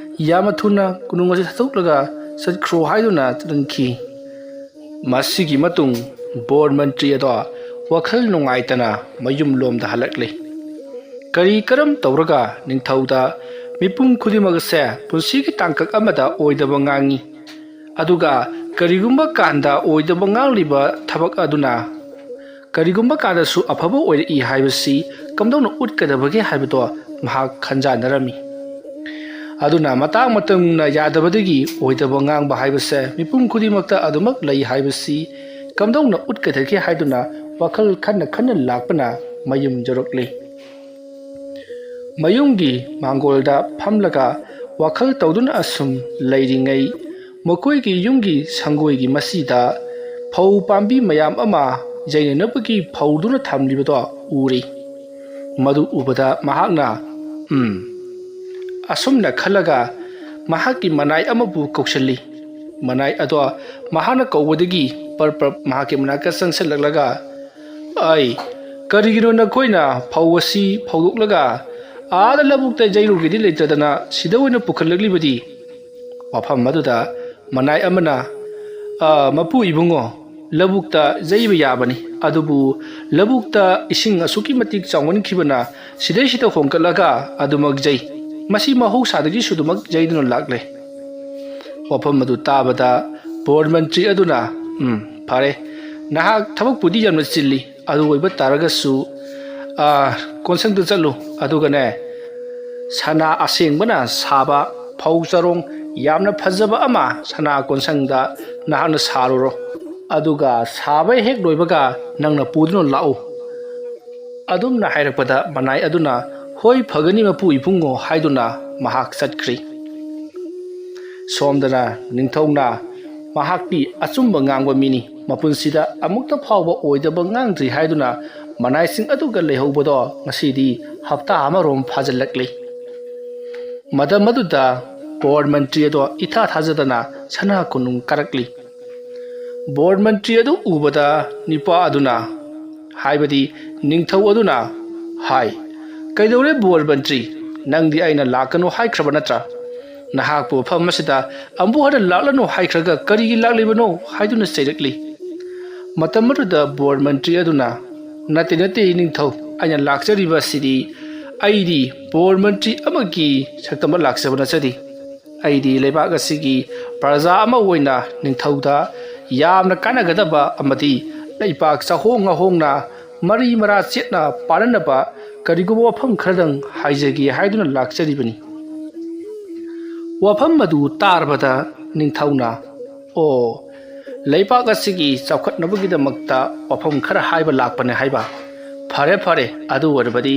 ꯌꯥꯝꯅ ꯊꯨꯅ ꯀꯣꯅꯨꯡ ꯑꯁꯤ ꯊꯥꯗꯣꯛꯂꯒ ꯆꯠꯈ꯭ꯔꯣ" ꯍꯥꯏꯗꯨꯅ ꯆꯠꯍꯟꯈꯤ꯫ ꯃꯁꯤꯒꯤ ꯃꯇꯨꯡ ꯕꯣꯔ ꯃꯟꯇ꯭ꯔꯤ ꯑꯗꯣ ꯋꯥꯈꯜ ꯅꯨꯡꯉꯥꯏꯇꯅ ꯃꯌꯨꯝꯂꯣꯝꯗ ꯍꯜꯂꯛꯂꯦ꯫ ꯀꯔꯤ ꯀꯔꯝ ꯇꯧꯔꯒ ꯅꯤꯡꯊꯧꯗ ꯃꯤꯄꯨꯝ ꯈꯨꯗꯤꯡꯃꯛ ꯑꯁꯦ ꯄꯨꯟꯁꯤꯒꯤ ꯇꯥꯡꯀꯛ ꯑꯃꯗ ꯑꯣꯏꯗꯕ ꯉꯥꯡꯉꯤ, ꯑꯗꯨꯒ ꯀꯔꯤꯒꯨꯝꯕ ꯀꯥꯟꯗ ꯑꯣꯏꯗꯕ ꯉꯥꯡꯂꯤꯕ ꯊꯕꯛ ꯑꯗꯨꯅ ꯀꯔꯤꯒꯨꯝꯕ ꯀꯥꯟꯗꯁꯨ ꯑꯐꯕ ꯑꯣꯏꯔꯛꯏ ꯍꯥꯏꯕꯁꯤ ꯀꯝꯗꯧꯅ ꯎꯠꯀꯗꯕꯒꯦ ꯍꯥꯏꯕꯗꯣ ꯃꯍꯥꯛ ꯈꯟꯖꯥꯟꯅꯔꯝꯃꯤ꯫ ꯑꯗꯨꯅ ꯃꯇꯥꯡ ꯃꯇꯝꯅ ꯌꯥꯗꯕꯗꯒꯤ ꯑꯣꯏꯗꯕ ꯉꯥꯡꯕ ꯍꯥꯏꯕꯁꯦ ꯃꯤꯄꯨꯝ ꯈꯨꯗꯤꯡꯃꯛꯇ ꯑꯗꯨꯃꯛ ꯂꯩ ꯍꯥꯏꯕꯁꯤ ꯀꯝꯗꯧꯅ ꯎꯠꯀꯗꯒꯦ ꯍꯥꯏꯗꯨꯅ ꯋꯥꯈꯜ ꯈꯟꯅ ꯈꯟꯅ ꯂꯥꯛꯄꯅ ꯃꯌꯨꯝ ꯌꯧꯔꯛꯂꯤ꯫ ꯃꯌꯨꯝꯒꯤ ꯃꯥꯡꯒꯣꯜꯗ ꯐꯝꯂꯒ ꯋꯥꯈꯜ ꯇꯧꯗꯨꯅ ꯑꯁꯨꯝ ꯂꯩꯔꯤꯉꯩ, ꯃꯈꯣꯏꯒꯤ ꯌꯨꯝꯒꯤ ꯁꯪꯒꯣꯏꯒꯤ ꯃꯁꯤꯗ ꯐꯧ ꯄꯥꯝꯕꯤ ꯃꯌꯥꯝ ꯑꯃ ꯌꯩꯅꯅꯕꯒꯤ ꯐꯧꯗꯨꯅ ꯊꯝꯂꯤꯕꯗꯣ ꯎꯔꯦ꯫ ꯃꯗꯨ ꯎꯕꯗ ꯃꯍꯥꯛꯅ, "ꯎꯝ," ꯑꯁꯨꯝꯅ ꯈꯜꯂꯒ ꯃꯍꯥꯛꯀꯤ ꯃꯅꯥꯏ ꯑꯃꯕꯨ ꯀꯧꯁꯤꯜꯂꯤ꯫ ꯃꯅꯥꯏ ꯑꯗꯣ ꯃꯍꯥꯛꯅ ꯀꯧꯕꯗꯒꯤ ꯄꯔꯞ ꯄꯔꯞ ꯃꯍꯥꯛꯀꯤ ꯃꯅꯥꯛꯇ ꯆꯪꯁꯤꯜꯂꯛꯂꯒ, "ꯑꯩ, ꯀꯔꯤꯒꯤꯅꯣ ꯅꯈꯣꯏꯅ ꯐꯧ ꯑꯁꯤ ꯐꯧꯗꯣꯛꯂꯒ ꯑꯥꯗ ꯂꯧꯕꯨꯛꯇ ꯌꯩꯔꯨꯒꯦꯗꯤ ꯂꯩꯇꯗꯅ ꯁꯤꯗ ꯑꯣꯏꯅ ꯄꯨꯈꯠꯂꯛꯂꯤꯕꯗꯤ?" ꯋꯥꯐꯝ ꯑꯗꯨꯗ ꯃꯅꯥꯏ ꯑꯃꯅ, "ꯑ, ꯃꯄꯨ ꯏꯕꯨꯡꯉꯣ, ꯂꯧꯕꯨꯛꯇ ꯌꯩꯕ ꯌꯥꯕꯅꯤ, ꯑꯗꯨꯕꯨ ꯂꯧꯕꯨꯛꯇ ꯏꯁꯤꯡ ꯑꯁꯨꯛꯀꯤ ꯃꯇꯤꯛ ꯆꯥꯎꯃꯟꯈꯤꯕꯅ ꯁꯤꯗꯩꯁꯤꯗ ꯍꯣꯡꯒꯠꯂꯒ ꯑꯗꯨꯃꯛ ꯌꯩ꯫ ꯃꯁꯤ ꯃꯍꯧꯁꯥꯗꯒꯤꯁꯨ ꯑꯗꯨꯃꯛ ꯌꯩꯗꯨꯅ ꯂꯥꯛꯂꯦ꯫ ꯋꯥꯐꯝ ꯑꯗꯨ ꯇꯥꯕꯗ ꯕꯣꯔ ꯃꯟꯇ꯭ꯔꯤ ꯑꯗꯨꯅ, "ꯎꯝ, ꯐꯔꯦ, ꯅꯍꯥꯛ ꯊꯕꯛꯄꯨꯗꯤ ꯌꯥꯝꯅ ꯆꯤꯜꯂꯤ, ꯑꯗꯨ ꯑꯣꯏꯕ ꯇꯥꯔꯒꯁꯨ, ꯑꯥ, ꯀꯣꯟꯁꯪꯗ ꯆꯠꯂꯨ, ꯑꯗꯨꯒꯅꯦ, ꯁꯅꯥ ꯑꯁꯦꯡꯕꯅ ꯁꯥꯕ ꯐꯧ ꯆꯔꯣꯡ ꯌꯥꯝꯅ ꯐꯖꯕ ꯑꯃ ꯁꯅꯥ ꯀꯣꯟꯁꯪꯗ ꯅꯍꯥꯛꯅ ꯁꯥꯔꯨꯔꯣ, ꯑꯗꯨꯒ ꯁꯥꯕ ꯍꯦꯛ ꯂꯣꯏꯕꯒ ꯅꯪꯅ ꯄꯨꯗꯨꯅ ꯂꯥꯛꯎ꯫" ꯑꯗꯨꯝꯅ ꯍꯥꯏꯔꯛꯄꯗ ꯃꯅꯥꯏ ꯑꯗꯨꯅ, "ꯍꯣꯏ, ꯐꯒꯅꯤ ꯃꯄꯨ ꯏꯕꯨꯡꯉꯣ" ꯍꯥꯏꯗꯨꯅ ꯃꯍꯥꯛ ꯆꯠꯈ꯭ꯔꯤ꯫ ꯁꯣꯝꯗꯅ ꯅꯤꯡꯊꯧꯅ, ꯃꯍꯥꯛꯇꯤ ꯑꯆꯨꯝꯕ ꯉꯥꯡꯕ ꯃꯤꯅꯤ, ꯃꯄꯨꯟꯁꯤꯗ ꯑꯃꯨꯛꯇ ꯐꯥꯎꯕ ꯑꯣꯏꯗꯕ ꯉꯥꯡꯗ꯭ꯔꯤ ꯍꯥꯏꯗꯨꯅ ꯃꯅꯥꯏꯁꯤꯡ ꯑꯗꯨꯒ ꯂꯩꯍꯧꯕꯗꯣ ꯉꯁꯤꯗꯤ ꯍꯞꯇꯥ ꯑꯃꯔꯣꯝ ꯐꯥꯖꯤꯜꯂꯛꯂꯤ꯫ ꯃꯇꯝ ꯑꯗꯨꯗ ꯕꯣꯔ ꯃꯟꯇ꯭ꯔꯤ ꯑꯗꯣ ꯏꯊꯥ ꯊꯥꯖꯗꯅ ꯁꯅꯥ ꯀꯣꯅꯨꯡ ꯀꯥꯔꯛꯂꯤ꯫ ꯕꯣꯔ ꯃꯟꯇ꯭ꯔꯤ ꯑꯗꯨ ꯎꯕꯗ ꯅꯤꯄꯥ ꯑꯗꯨꯅ, ꯍꯥꯏꯕꯗꯤ ꯅꯤꯡꯊꯧ ꯑꯗꯨꯅ ꯍꯥꯏ, "ꯀꯩꯗꯧꯔꯦ ꯕꯣꯔ ꯃꯟꯇ꯭ꯔꯤ? ꯅꯪꯗꯤ ꯑꯩꯅ ꯂꯥꯛꯀꯅꯨ ꯍꯥꯏꯈ꯭ꯔꯕ ꯅꯠꯇ꯭ꯔꯥ? ꯅꯍꯥꯛꯄꯨ ꯃꯐꯝ ꯑꯁꯤꯗ ꯑꯃꯨꯛ ꯍꯟꯅ ꯂꯥꯛꯂꯅꯨ ꯍꯥꯏꯈ꯭ꯔꯒ ꯀꯔꯤꯒꯤ ꯂꯥꯛꯂꯤꯕꯅꯣ?" ꯍꯥꯏꯗꯨꯅ ꯆꯩꯔꯛꯂꯤ꯫ ꯃꯇꯝ ꯑꯗꯨꯗ ꯕꯣꯔ ꯃꯟꯇ꯭ꯔꯤ ꯑꯗꯨꯅ, "ꯅꯠꯇꯦ, ꯅꯠꯇꯦ, ꯅꯤꯡꯊꯧ, ꯑꯩꯅ ꯂꯥꯛꯆꯔꯤꯕ ꯑꯁꯤꯗꯤ ꯑꯩꯗꯤ ꯕꯣꯔ ꯃꯟꯇ꯭ꯔꯤ ꯑꯃꯒꯤ ꯁꯛꯇꯝꯗ ꯂꯥꯛꯆꯕ ꯅꯠꯆꯗꯦ꯫ ꯑꯩꯗꯤ ꯂꯩꯕꯥꯛ ꯑꯁꯤꯒꯤ ꯄ꯭ꯔꯖꯥ ꯑꯃ ꯑꯣꯏꯅ ꯅꯤꯡꯊꯧꯗ ꯌꯥꯝꯅ ꯀꯥꯟꯅꯒꯗꯕ ꯑꯃꯗꯤ ꯂꯩꯕꯥꯛ ꯆꯥꯍꯣꯡ ꯉꯥꯍꯣꯡꯅ ꯃꯔꯤ ꯃꯔꯥ ꯆꯦꯠꯅ ꯄꯥꯟꯅꯅꯕ ꯀꯔꯤꯒꯨꯝꯕ ꯋꯥꯐꯝ ꯈꯔꯗꯪ ꯍꯥꯏꯖꯒꯦ ꯍꯥꯏꯗꯨꯅ ꯂꯥꯛꯆꯔꯤꯕꯅꯤ꯫" ꯋꯥꯐꯝ ꯑꯗꯨ ꯇꯥꯔꯕꯗ ꯅꯤꯡꯊꯧꯅ, "ꯑꯣ, ꯂꯩꯕꯥꯛ ꯑꯁꯤꯒꯤ ꯆꯥꯎꯈꯠꯅꯕꯒꯤꯗꯃꯛꯇ ꯋꯥꯐꯝ ꯈꯔ ꯍꯥꯏꯕ ꯂꯥꯛꯄꯅꯦ ꯍꯥꯏꯕ? ꯐꯔꯦ, ꯐꯔꯦ, ꯑꯗꯨ ꯑꯣꯏꯔꯕꯗꯤ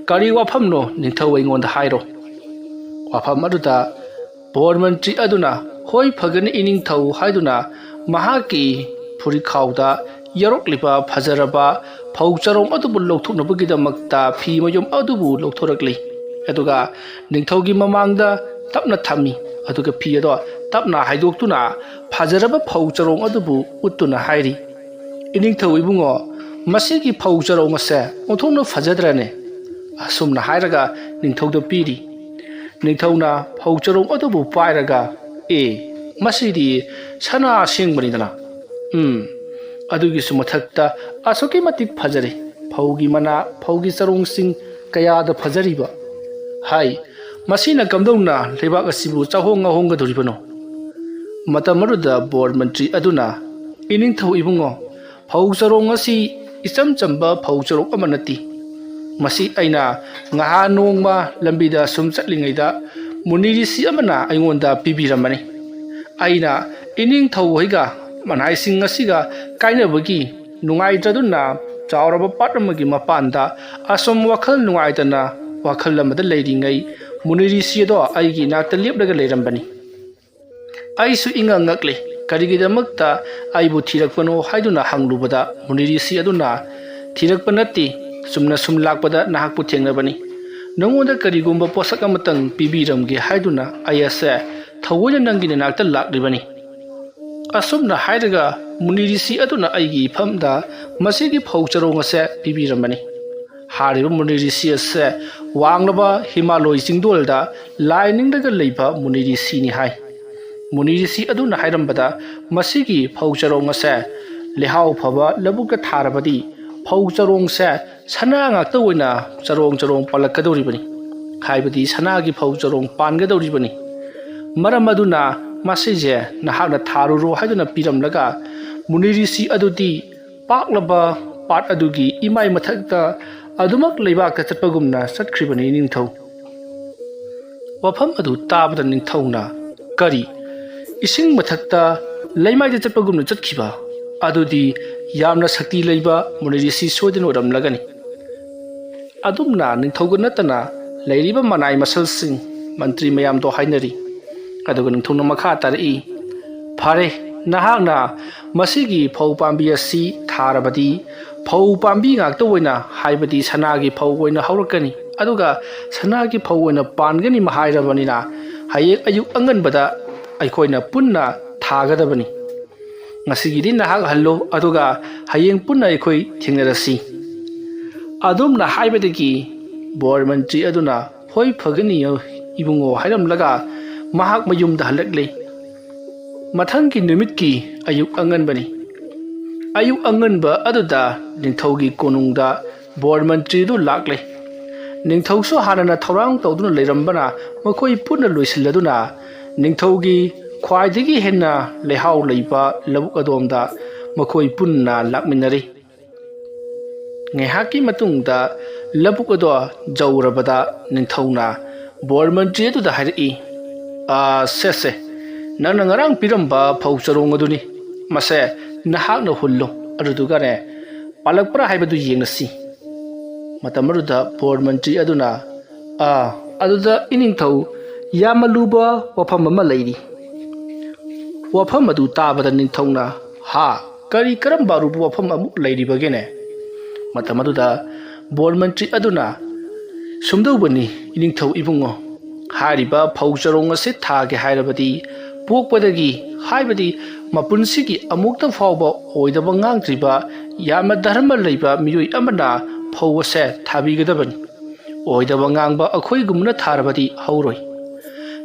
ꯀꯔꯤ ꯋꯥꯐꯝꯅꯣ ꯅꯤꯡꯊꯧ, ꯑꯩꯉꯣꯟꯗ ꯍꯥꯏꯔꯣ꯫" ꯋꯥꯐꯝ ꯑꯗꯨꯗ ꯕꯣꯔ ꯃꯟꯇ꯭ꯔꯤ ꯑꯗꯨꯅ, "ꯍꯣꯏ, ꯐꯒꯅꯤ ꯏꯅꯤꯡꯊꯧ" ꯍꯥꯏꯗꯨꯅ ꯃꯍꯥꯛꯀꯤ ꯐꯨꯔꯤꯈꯥꯎꯗ ꯌꯥꯎꯔꯛꯂꯤꯕ ꯐꯖꯔꯕ ꯐꯧ ꯆꯔꯣꯡ ꯑꯗꯨꯕꯨ ꯂꯧꯊꯣꯛꯅꯕꯒꯤꯗꯃꯛꯇ ꯐꯤ ꯃꯌꯨꯝ ꯑꯗꯨꯕꯨ ꯂꯧꯊꯣꯔꯛꯂꯤ꯫ ꯑꯗꯨꯒ ꯅꯤꯡꯊꯧꯒꯤ ꯃꯃꯥꯡꯗ ꯇꯞꯅ ꯊꯝꯃꯤ꯫ ꯑꯗꯨꯒ ꯐꯤ ꯑꯗꯣ ꯇꯞꯅ ꯍꯥꯏꯗꯣꯛꯇꯨꯅ ꯐꯖꯔꯕ ꯐꯧ ꯆꯔꯣꯡ ꯑꯗꯨꯕꯨ ꯎꯠꯇꯨꯅ ꯍꯥꯏꯔꯤ, "ꯏꯅꯤꯡꯊꯧ ꯏꯕꯨꯡꯉꯣ, ꯃꯁꯤꯒꯤ ꯐꯧ ꯆꯔꯣꯡ ꯑꯁꯦ ꯑꯣꯟꯊꯣꯛꯅ ꯐꯖꯗ꯭ꯔꯅꯦ?" ꯑꯁꯨꯝꯅ ꯍꯥꯏꯔꯒ ꯅꯤꯡꯊꯧꯗ ꯄꯤꯔꯤ꯫ ꯅꯤꯡꯊꯧꯅ ꯐꯧ ꯆꯔꯣꯡ ꯑꯗꯨꯕꯨ ꯄꯥꯏꯔꯒ, "ꯑꯦ, ꯃꯁꯤꯗꯤ ꯁꯅꯥ ꯑꯁꯦꯡꯕꯅꯤꯗꯅ꯫ ꯎꯝ, ꯑꯗꯨꯒꯤꯁꯨ ꯃꯊꯛꯇ ꯑꯁꯨꯛꯀꯤ ꯃꯇꯤꯛ ꯐꯖꯔꯦ꯫ ꯐꯧꯒꯤ ꯃꯅꯥ, ꯐꯧꯒꯤ ꯆꯔꯣꯡꯁꯤꯡ ꯀꯌꯥꯗ ꯐꯖꯔꯤꯕ꯫ ꯍꯥꯏ, ꯃꯁꯤꯅ ꯀꯝꯗꯧꯅ ꯂꯩꯕꯥꯛ ꯑꯁꯤꯕꯨ ꯆꯥꯍꯣꯡ ꯉꯥꯍꯣꯡꯒꯗꯧꯔꯤꯕꯅꯣ? ꯃꯇꯝ ꯑꯗꯨꯗ ꯕꯣꯔ ꯃꯟꯇ꯭ꯔꯤ ꯑꯗꯨꯅ, "ꯏꯅꯤꯡꯊꯧ ꯏꯕꯨꯡꯉꯣ, ꯐꯧ ꯆꯔꯣꯡ ꯑꯁꯤ ꯏꯆꯝ ꯆꯝꯕ ꯐꯧ ꯆꯔꯣꯡ ꯑꯃ ꯅꯠꯇꯦ꯫ ꯃꯁꯤ ꯑꯩꯅ ꯉꯍꯥꯟ ꯅꯣꯡꯃ ꯂꯝꯕꯤꯗ ꯁꯨꯝ ꯆꯠꯂꯤꯉꯩꯗ ꯃꯨꯅꯤ ꯔꯤꯁꯤ ꯑꯃꯅ ꯑꯩꯉꯣꯟꯗ ꯄꯤꯕꯤꯔꯝꯕꯅꯤ꯫ ꯑꯩꯅ ꯏꯅꯤꯡꯊꯧ ꯍꯣꯏꯒ ꯃꯅꯥꯏꯁꯤꯡ ꯑꯁꯤꯒ ꯀꯥꯏꯅꯕꯒꯤ ꯅꯨꯡꯉꯥꯏꯇ꯭ꯔꯗꯨꯅ ꯆꯥꯎꯔꯕ ꯄꯥꯠ ꯑꯃꯒꯤ ꯃꯄꯥꯟꯗ ꯑꯁꯨꯝ ꯋꯥꯈꯜ ꯅꯨꯡꯉꯥꯏꯇꯅ ꯋꯥꯈꯜ ꯑꯃꯗ ꯂꯩꯔꯤꯉꯩ ꯃꯨꯅꯤ ꯔꯤꯁꯤ ꯑꯗꯣ ꯑꯩꯒꯤ ꯏꯅꯥꯛꯇ ꯂꯦꯞꯂꯒ ꯂꯩꯔꯝꯕꯅꯤ꯫ ꯑꯩꯁꯨ ꯏꯉꯛ ꯉꯛꯂꯦ꯫ ꯀꯔꯤꯒꯤꯗꯃꯛꯇ ꯑꯩꯕꯨ ꯊꯤꯔꯛꯄꯅꯣ ꯍꯥꯏꯗꯨꯅ ꯍꯪꯂꯨꯕꯗ ꯃꯨꯅꯤ ꯔꯤꯁꯤ ꯑꯗꯨꯅ, "ꯊꯤꯔꯛꯄ ꯅꯠꯇꯦ, ꯆꯨꯝꯅ ꯁꯨꯝ ꯂꯥꯛꯄꯗ ꯅꯍꯥꯛꯄꯨ ꯊꯦꯡꯅꯕꯅꯤ꯫ ꯅꯉꯣꯟꯗ ꯀꯔꯤꯒꯨꯝꯕ ꯄꯣꯠꯁꯛ ꯑꯃꯇꯪ ꯄꯤꯕꯤꯔꯝꯒꯦ ꯍꯥꯏꯗꯨꯅ ꯑꯩ ꯑꯁꯦ ꯊꯑꯣꯏꯅ ꯅꯪꯒꯤ ꯅꯅꯥꯛꯇ ꯂꯥꯛꯂꯤꯕꯅꯤ꯫" ꯑꯁꯨꯝꯅ ꯍꯥꯏꯔꯒ ꯃꯨꯅꯤ ꯔꯤꯁꯤ ꯑꯗꯨꯅ ꯑꯩꯒꯤ ꯏꯐꯝꯗ ꯃꯁꯤꯒꯤ ꯐꯧ ꯆꯔꯣꯡ ꯑꯁꯦ ꯄꯤꯕꯤꯔꯝꯕꯅꯤ꯫ ꯍꯥꯏꯔꯤꯕ ꯃꯨꯅꯤ ꯔꯤꯁꯤ ꯑꯁꯦ ꯋꯥꯡꯂꯕ ꯍꯤꯃꯥꯂꯣꯏ ꯆꯤꯡꯗꯣꯜꯗ ꯂꯥꯏ ꯅꯤꯡꯂꯒ ꯂꯩꯕ ꯃꯨꯅꯤ ꯔꯤꯁꯤꯅꯤ ꯍꯥꯏ꯫ ꯃꯨꯅꯤ ꯔꯤꯁꯤ ꯑꯗꯨꯅ ꯍꯥꯏꯔꯝꯕꯗ, ꯃꯁꯤꯒꯤ ꯐꯧ ꯆꯔꯣꯡ ꯑꯁꯦ ꯂꯩꯍꯥꯎ ꯐꯕ ꯂꯧꯕꯨꯛꯇ ꯊꯥꯔꯕꯗꯤ ꯐꯧ ꯆꯔꯣꯡꯁꯦ ꯁꯅꯥ ꯉꯥꯛꯇ ꯑꯣꯏꯅ ꯆꯔꯣꯡ ꯆꯔꯣꯡ ꯄꯥꯜꯂꯛꯀꯗꯧꯔꯤꯕꯅꯤ, ꯍꯥꯏꯕꯗꯤ ꯁꯅꯥꯒꯤ ꯐꯧ ꯆꯔꯣꯡ ꯄꯥꯟꯒꯗꯧꯔꯤꯕꯅꯤ꯫ ꯃꯔꯝ ꯑꯗꯨꯅ ꯃꯁꯤꯁꯦ ꯅꯍꯥꯛꯅ ꯊꯥꯔꯨꯔꯣ ꯍꯥꯏꯗꯨꯅ ꯄꯤꯔꯝꯂꯒ ꯃꯨꯅꯤ ꯔꯤꯁꯤ ꯑꯗꯨꯗꯤ ꯄꯥꯛꯂꯕ ꯄꯥꯠ ꯑꯗꯨꯒꯤ ꯏꯃꯥꯏ ꯃꯊꯛꯇ ꯑꯗꯨꯃꯛ ꯂꯩꯕꯥꯛꯇ ꯆꯠꯄꯒꯨꯝꯅ ꯆꯠꯈ꯭ꯔꯤꯕꯅꯤ ꯅꯤꯡꯊꯧ꯫ ꯋꯥꯐꯝ ꯑꯗꯨ ꯇꯥꯕꯗ ꯅꯤꯡꯊꯧꯅ, "ꯀꯔꯤ? ꯏꯁꯤꯡ ꯃꯊꯛꯇ ꯂꯩꯃꯥꯏꯗ ꯆꯠꯄꯒꯨꯝꯅ ꯆꯠꯈꯤꯕ? ꯑꯗꯨꯗꯤ ꯌꯥꯝꯅ ꯁꯛꯇꯤ ꯂꯩꯕ ꯃꯨꯅꯤ ꯔꯤꯁꯤ ꯁꯣꯏꯗꯅ ꯑꯣꯏꯔꯝꯂꯒꯅꯤ꯫" ꯑꯗꯨꯝꯅ ꯅꯤꯡꯊꯧꯒ ꯅꯠꯇꯅ ꯂꯩꯔꯤꯕ ꯃꯅꯥꯏ ꯃꯁꯜꯁꯤꯡ, ꯃꯟꯇ꯭ꯔꯤ ꯃꯌꯥꯝꯗꯣ ꯍꯥꯏꯅꯔꯤ꯫ ꯑꯗꯨꯒ ꯅꯤꯡꯊꯧꯅ ꯃꯈꯥ ꯇꯥꯔꯛꯏ, "ꯐꯔꯦ, ꯅꯍꯥꯛꯅ ꯃꯁꯤꯒꯤ ꯐꯧ ꯄꯥꯝꯕꯤ ꯑꯁꯤ ꯊꯥꯔꯕꯗꯤ ꯐꯧ ꯄꯥꯝꯕꯤ ꯉꯥꯛꯇ ꯑꯣꯏꯅ, ꯍꯥꯏꯕꯗꯤ ꯁꯅꯥꯒꯤ ꯐꯧ ꯑꯣꯏꯅ ꯍꯧꯔꯛꯀꯅꯤ, ꯑꯗꯨꯒ ꯁꯅꯥꯒꯤ ꯐꯧ ꯑꯣꯏꯅ ꯄꯥꯟꯒꯅꯤ ꯍꯥꯏꯔꯕꯅꯤꯅ ꯍꯌꯦꯡ ꯑꯌꯨꯛ ꯑꯉꯟꯕꯗ ꯑꯩꯈꯣꯏꯅ ꯄꯨꯟꯅ ꯊꯥꯒꯗꯕꯅꯤ꯫ ꯉꯁꯤꯒꯤꯗꯤ ꯅꯍꯥꯛ ꯍꯜꯂꯣ, ꯑꯗꯨꯒ ꯍꯌꯦꯡ ꯄꯨꯟꯅ ꯑꯩꯈꯣꯏ ꯊꯦꯡꯅꯔꯁꯤ꯫" ꯑꯗꯨꯝꯅ ꯍꯥꯏꯕꯗꯒꯤ ꯕꯣꯔ ꯃꯟꯇ꯭ꯔꯤ ꯑꯗꯨꯅ, "ꯍꯣꯏ, ꯐꯒꯅꯤ ꯏꯕꯨꯡꯉꯣ" ꯍꯥꯏꯔꯝꯂꯒ ꯃꯍꯥꯛ ꯃꯌꯨꯝꯗ ꯍꯜꯂꯛꯂꯦ꯫ ꯃꯊꯪꯒꯤ ꯅꯨꯃꯤꯠꯀꯤ ꯑꯌꯨꯛ ꯑꯉꯟꯕꯅꯤ꯫ ꯑꯌꯨꯛ ꯑꯉꯟꯕ ꯑꯗꯨꯗ ꯅꯤꯡꯊꯧꯒꯤ ꯀꯣꯅꯨꯡꯗ ꯕꯣꯔ ꯃꯟꯇ꯭ꯔꯤ ꯑꯗꯨ ꯂꯥꯛꯂꯦ꯫ ꯅꯤꯡꯊꯧꯁꯨ ꯍꯥꯟꯅꯅ ꯊꯧꯔꯥꯡ ꯇꯧꯗꯨꯅ ꯂꯩꯔꯝꯕꯅ ꯃꯈꯣꯏ ꯄꯨꯟꯅ ꯂꯣꯏꯁꯤꯜꯂꯗꯨꯅ ꯅꯤꯡꯊꯧꯒꯤ ꯈ꯭ꯋꯥꯏꯗꯒꯤ ꯍꯦꯟꯅ ꯂꯩꯍꯥꯎ ꯂꯩꯕ ꯂꯧꯕꯨꯛ ꯑꯗꯣꯝꯗ ꯃꯈꯣꯏ ꯄꯨꯟꯅ ꯂꯥꯛꯃꯤꯟꯅꯔꯤ꯫ ꯉꯥꯏꯍꯥꯛꯀꯤ ꯃꯇꯨꯡꯗ ꯂꯧꯕꯨꯛ ꯑꯗꯣ ꯌꯧꯔꯕꯗ ꯅꯤꯡꯊꯧꯅ ꯕꯣꯔ ꯃꯟꯇ꯭ꯔꯤ ꯑꯗꯨꯗ ꯍꯥꯏꯔꯛꯏ, "ꯑꯥ, ꯁꯦ ꯁꯦ, ꯅꯪꯅ ꯉꯔꯥꯡ ꯄꯤꯔꯝꯕ ꯐꯧ ꯆꯔꯣꯡ ꯑꯗꯨꯅꯤ꯫ ꯃꯁꯦ ꯅꯍꯥꯛꯅ ꯍꯨꯜꯂꯨ, ꯑꯗꯨꯗꯨꯒꯅꯦ, ꯄꯥꯜꯂꯛꯄ꯭ꯔꯥ ꯍꯥꯏꯕꯗꯨ ꯌꯦꯡꯂꯁꯤ꯫" ꯃꯇꯝ ꯑꯗꯨꯗ ꯕꯣꯔ ꯃꯟꯇ꯭ꯔꯤ ꯑꯗꯨꯅ, "ꯑꯥ, ꯑꯗꯨꯗ ꯏꯅꯤꯡꯊꯧ, ꯌꯥꯝꯅ ꯂꯨꯕ ꯋꯥꯐꯝ ꯑꯃ ꯂꯩꯔꯤ꯫" ꯋꯥꯐꯝ ꯑꯗꯨ ꯇꯥꯕꯗ ꯅꯤꯡꯊꯧꯅ, "ꯍꯥ, ꯀꯔꯤ ꯀꯔꯝꯕ ꯑꯔꯨꯕ ꯋꯥꯐꯝ ꯑꯃꯨꯛ ꯂꯩꯔꯤꯕꯒꯦꯅꯦ?" ꯃꯇꯝ ꯑꯗꯨꯗ ꯕꯣꯔ ꯃꯟꯇ꯭ꯔꯤ ꯑꯗꯨꯅ, "ꯁꯨꯝꯗꯧꯕꯅꯤ, ꯏꯅꯤꯡꯊꯧ ꯏꯕꯨꯡꯉꯣ, ꯍꯥꯏꯔꯤꯕ ꯐꯧ ꯆꯔꯣꯡ ꯑꯁꯤ ꯊꯥꯒꯦ ꯍꯥꯏꯔꯕꯗꯤ ꯄꯣꯛꯄꯗꯒꯤ, ꯍꯥꯏꯕꯗꯤ ꯃꯄꯨꯟꯁꯤꯒꯤ ꯑꯃꯨꯛꯇ ꯐꯥꯎꯕ ꯑꯣꯏꯗꯕ ꯉꯥꯡꯗ꯭ꯔꯤꯕ ꯌꯥꯝꯅ ꯙꯔꯃ ꯂꯩꯕ ꯃꯤꯑꯣꯏ ꯑꯃꯅ ꯐꯧ ꯑꯁꯦ ꯊꯥꯕꯤꯒꯗꯕꯅꯤ꯫ ꯑꯣꯏꯗꯕ ꯉꯥꯡꯕ ꯑꯩꯈꯣꯏꯒꯨꯝꯕꯅ ꯊꯥꯔꯕꯗꯤ ꯍꯧꯔꯣꯏ꯫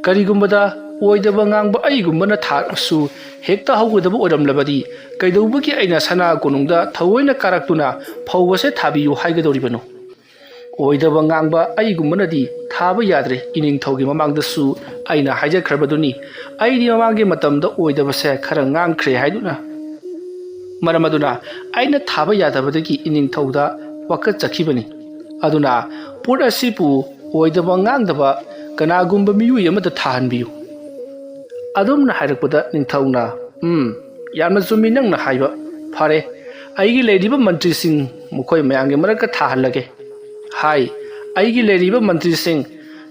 ꯀꯔꯤꯒꯨꯝꯕꯗ ꯑꯣꯏꯗꯕ ꯉꯥꯡꯕ ꯑꯩꯒꯨꯝꯕꯅ ꯊꯥꯔꯁꯨ ꯍꯦꯛꯇ ꯍꯧꯒꯗꯕ ꯑꯣꯏꯔꯝꯂꯕꯗꯤ ꯀꯩꯗꯧꯕꯒꯤ ꯑꯩꯅ ꯁꯅꯥ ꯀꯣꯅꯨꯡꯗ ꯊꯑꯣꯏꯅ ꯀꯥꯔꯛꯇꯨꯅ ꯐꯧ ꯑꯁꯦ ꯊꯥꯕꯤꯌꯨ ꯍꯥꯏꯒꯗꯧꯔꯤꯕꯅꯣ? ꯑꯣꯏꯗꯕ ꯉꯥꯡꯕ ꯑꯩꯒꯨꯝꯕꯅꯗꯤ ꯊꯥꯕ ꯌꯥꯗ꯭ꯔꯦ꯫ ꯏꯅꯤꯡꯊꯧꯒꯤ ꯃꯃꯥꯡꯗꯁꯨ ꯑꯩꯅ ꯍꯥꯏꯖꯈ꯭ꯔꯕꯗꯨꯅꯤ, ꯑꯩꯗꯤ ꯃꯃꯥꯡꯒꯤ ꯃꯇꯝꯗ ꯑꯣꯏꯗꯕꯁꯦ ꯈꯔ ꯉꯥꯡꯈ꯭ꯔꯦ ꯍꯥꯏꯗꯨꯅ꯫ ꯃꯔꯝ ꯑꯗꯨꯅ ꯑꯩꯅ ꯊꯥꯕ ꯌꯥꯗꯕꯗꯒꯤ ꯏꯅꯤꯡꯊꯧꯗ ꯋꯥꯀꯠꯆꯈꯤꯕꯅꯤ꯫ ꯑꯗꯨꯅ ꯄꯣꯠ ꯑꯁꯤꯕꯨ ꯑꯣꯏꯗꯕ ꯉꯥꯡꯗꯕ ꯀꯅꯥꯒꯨꯝꯕ ꯃꯤꯑꯣꯏ ꯑꯃꯗ ꯊꯥꯍꯟꯕꯤꯌꯨ꯫" ꯑꯗꯨꯝꯅ ꯍꯥꯏꯔꯛꯄꯗ ꯅꯤꯡꯊꯧꯅ, "ꯎꯝ, ꯌꯥꯝꯅ ꯆꯨꯝꯃꯤ ꯅꯪꯅ ꯍꯥꯏꯕ꯫ ꯐꯔꯦ, ꯑꯩꯒꯤ ꯂꯩꯔꯤꯕ ꯃꯟꯇ꯭ꯔꯤꯁꯤꯡ ꯃꯈꯣꯏ ꯃꯌꯥꯝꯒꯤ ꯃꯔꯛꯇ ꯊꯥꯍꯜꯂꯒꯦ꯫ ꯍꯥꯏ, ꯑꯩꯒꯤ ꯂꯩꯔꯤꯕ ꯃꯟꯇ꯭ꯔꯤꯁꯤꯡ,